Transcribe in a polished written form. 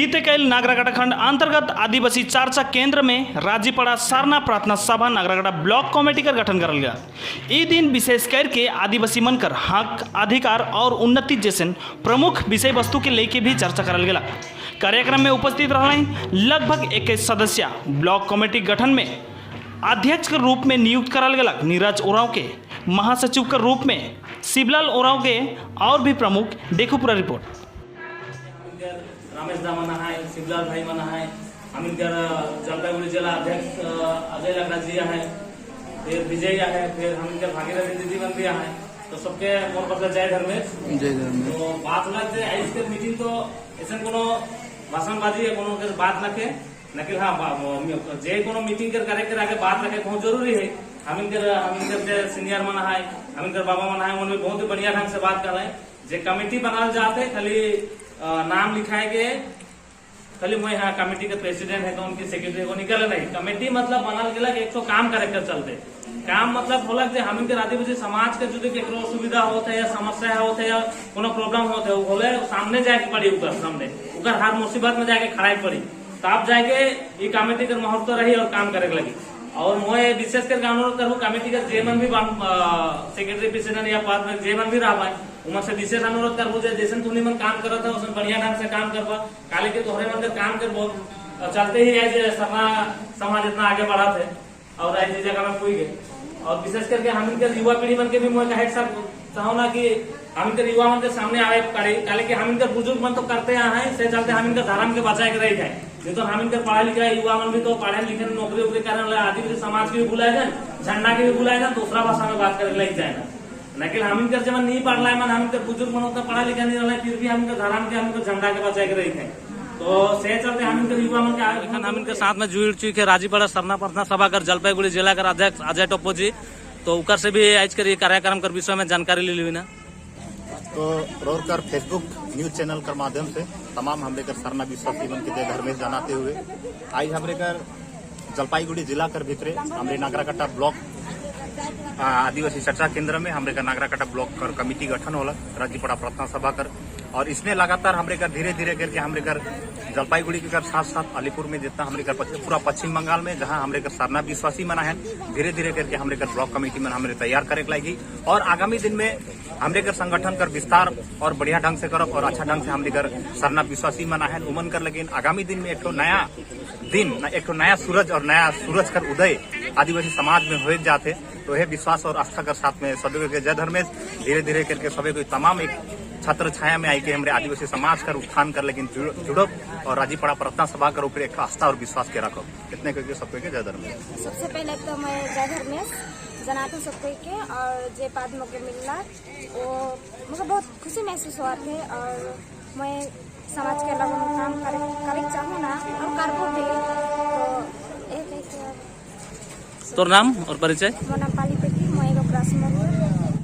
बीते कैल नागराकाटा खंड अंतर्गत आदिवासी चर्चा केंद्र में राजीपड़ा सरना प्रार्थना सभा नागराकाटा ब्लॉक कमेटी का गठन करल गया। ई दिन विशेष करके आदिवासी मन कर हक, अधिकार और उन्नति जैसन प्रमुख विषय वस्तु के लेके भी चर्चा करल गया। कार्यक्रम में उपस्थित रहने लगभग 21 सदस्य। ब्लॉक कमेटी गठन में अध्यक्ष के रूप में नियुक्त करल गया नीरज उरांव के, महासचिव के रूप में शिवलाल उरांव के और भी प्रमुख। देखो पूरा रिपोर्ट। हमिनकर रमेश दा मना है, शिवलाल भाई मना है, हमिनकर जलपाईगुड़ी जिला अध्यक्ष अजय लकड़ा जी है, फिर विजय है, फिर हमिनकर भागीरथी दीदी मन भी है। तो सबके मोर पर जय धर्मेश। जय धर्मेश। तो बात होला जे आइज के मीटिंग तो ऐसा कोनो भाषणबाजी या कोनो के बात नखे नकिल। हाँ, जे कोनो मीटिंग कर करे के आगे बात रखे बहुत जरूरी है। हमिनकर जे सीनियर मन है, हमिनकर बाबा मन है, उन्होंने बहुत ही बढ़िया ढंग से बात कर रहे हैं। जे कमेटी बनाल जाते खाली नाम लिखाए के, खाली मैं यहाँ कमेटी के प्रेसिडेंट है तो उनकी सेक्रेटरी को निकले नहीं। कमेटी मतलब बनाल गेला कि एक सौ काम करे के चलते। काम मतलब होला जे हमिन के आदिवासी समाज के यदि केकरो असुविधा होते या समस्या होते या कोनो प्रॉब्लम होते, वो होले सामने जाके पड़ी, उकर सामने उकर हर मुसीबत में जाके खड़ा पड़ी, तब जाके ये कमेटी के महत्व रही और काम करे के लगी। और मैं विशेष करके अनुरोध करूँ, कमेटी का जे मन भी सेक्रेटरी, प्रेसिडेंट या पद में जे मन भी रहा भाई, उमा से विशेष अनुरोध करबो जे जैसे तुनी मन काम करत है, उसमें बढ़िया ढंग से काम करबा। काले के तोहरे मन के काम कर बहुत चलते ही आज सरना समाज इतना आगे बढ़ा थे और आज जगह में पुई गए। और विशेष करके हम इनके युवा पीढ़ी मन के भी मैं कहे चाहो ना कि हम इनके युवा मन के सामने आवे पड़े। काले के हम इनके बुजुर्ग मन तो करते हैं, से चलते हम इनके धर्म के बचाए के रही है। नहीं तो हम इनके पढ़ा लिखा युवा मन भी तो पढ़े लिखे नौकरी वोकरी करने वाले आदिवासी समाज के भी भुलाए जाए, झंडा के भी भुलाए जाए, दूसरा भाषा में बात करे लग जाए ना। लेकिन हम इनकर जब नहीं पढ़ रहा मन, हम इनकर बुजुर्ग मन उतना पढ़ा लिखा नहीं रहा, फिर भी हम इनके धर्म के, हमको झंडा के बचाए के रही है। तो से चलते हम इनके युवा मन के एखन हम इनके साथ में जुड़ चुके राजीपाड़ा सरना प्रार्थना सभा कर जलपाईगुड़ी जिला कर अध्यक्ष अजय टोप्पो जी, तो उकर से भी आज कर ये कार्यक्रम कर विषय में जानकारी ली ली ना। तो रोरकर फेसबुक न्यूज चैनल कर माध्यम से तमाम हमरे कर सरना विश्वासी मन के जय धर्मेश जनाते हुए, आज हमरे कर जलपाईगुड़ी जिला कर भीतरे हमरे नागराकाटा ब्लॉक आदिवासी चर्चा केंद्र में हमरे का नागराकाटा ब्लॉक कर कमेटी गठन होला राजीपड़ा प्रार्थना सभा कर। और इसमें लगातार हमरे कर धीरे धीरे करके हमरे कर जलपाईगुड़ी के कर साथ साथ अलीपुर में जितना हमरे कर पूरा पश्चिम बंगाल में जहां हमरे कर सरना विश्वासी मना है, धीरे धीरे करके हमरे कर ब्लॉक कमेटी में हमरे तैयार करे के लागी। और आगामी दिन में हमरे कर संगठन कर विस्तार और बढ़िया ढंग से करब और अच्छा ढंग से हमरे कर सरना विश्वासी मना है उमन कर। लेकिन आगामी दिन में एक ठो नया दिन, एक ठो नया सूरज और नया सूरज कर उदय आदिवासी समाज में हो जाते, तो यह विश्वास और आस्था कर साथ में सभी के जय धर्मेश। धीरे धीरे करके सभी को तमाम एक छत्र छाया में आई के हमारे आदिवासी समाज कर उत्थान कर लेकिन जुड़ब और राजीपड़ा प्रार्थना सभा कर ऊपर एक आस्था और विश्वास के रखो। इतने करके सबको के जय धर्मेश। सबसे पहले तो मैं जय धर्मेश जनातूँ सबको के और जे पद मुझे मिलला, वो मुझे बहुत खुशी महसूस हुआ थे और मैं समाज के लोगों में काम करे करे चाहूँ ना और करबो भी। तो एक एक तोर नाम और परिचय? मोर नाम पाली पेटी, मैं एगो क्लास में।